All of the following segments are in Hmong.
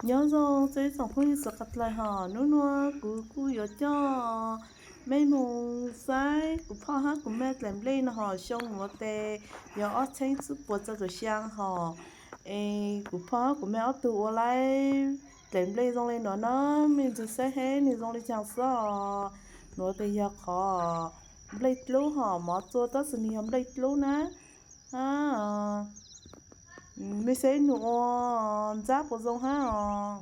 Nyob zoo txog ib tsoom phooj ywg suav qas dlawg hos, hnub nuav kuv kuj yuav coj mej moog saib kuv phauj hab kuv mej dlaim nplej no hos. Xyoo nuav tes yog ob txheeb tsib puas txog kaum xyaa hos, es kuv phauj hab kuv mej ob tug ua laib dlaim nplej zoo le nuav na, mej ntxhw saib hab nwg zoo le caag xwb os. Nuav tes yog qhov nplej dlub hos, mov tsua tab sis nwg yog nplej dlub na. Mej saib nwg ua ntxab puas zoo hab os.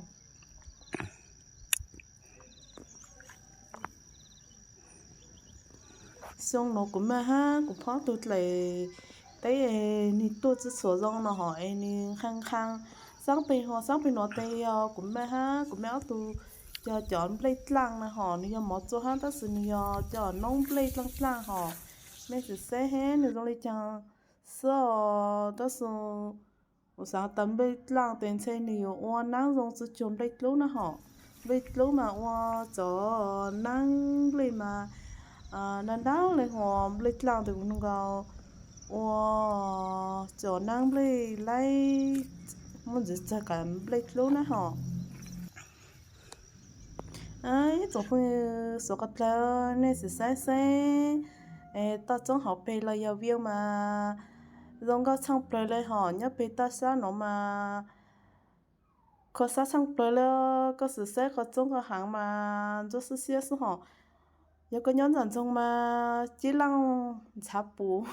Xyoo nuav kuv mej hab kuv phauj tug dlaim teb, nwg tuaj tsi txhua zoo no hos es nwg nqhee nqhee. Xaab peg hos, xaab peg nuav tes yog kuv mej hab kuv mej ob tug cog cov nplej dlaaj na hos, nwg yog mov tsua hab tab sis nwg yog cov noob nplej dlaaj dlaaj hos. Mej sim saib hab nwg zoo le caag xwb os. Tab sis kuv xaav tas nplej dlaaj tes ntshe nwg yuav ua naab zoo tsi cuag nplej dlub na hos. Nplej dlub mas ua cov naab nplej mas nab nab le hos, nplej dlaaj tes kuv nug nkaus ua cov naab nplej laib muaj ntxiv txag kav nplej dlub na hos. Ib tsoom phooj ywg suav qas dlawg, nej sim saib saib, toj roob hauv peg los yog view mas zoo nkauj tshaaj plawg le hos. Nyob peg toj sab nuav mas kho sab tshaaj plawg le, koj sim saib qhov txoob qhov haav mas ntsuab xwb xiab xwb hos. Yog koj nyob nram nroog mas cib laaj ntshav puv.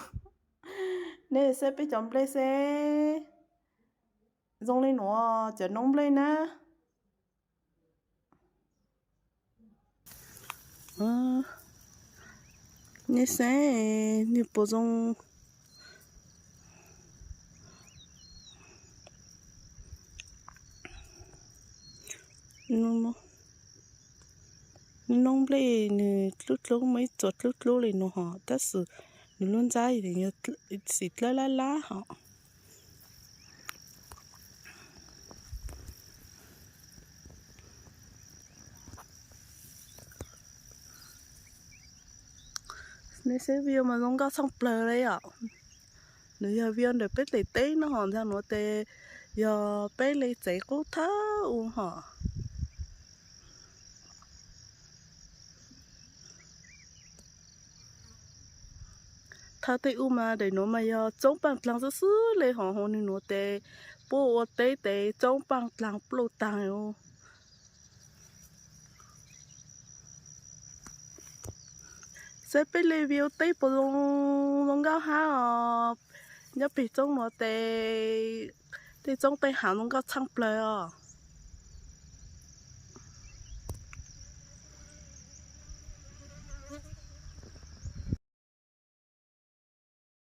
Nej saib peb cov nplej seb zoo le nuav, cov noob nplej na. Nej saib nwg puas zoo. Noob nplej nwg dlub dlub, muaj ib txuas dlub dlub le nuav hos, tab sis nwg lub ntsab yog xim dlawb lab lab hos. Nej saib view mas zoo nkauj tshaaj plawg le yom. Nwg yog view ntawm peb daim teb no hos, ntxag nuav tes yog peb le tsev qub thawj ub hos. Thawj tej ub mas daim nuav mas yog tsoob paaj dlaag xwb xwb le hos, hauv nwg nuav tes puab ua teb tes tsoob paaj dlaag pluj taag. Saib peb le view teb puas zoo, zoo nkauj hab os. Nyob peg tsoob nuav tes tej tsoob tej haav zoo nkauj tshaaj plawg os.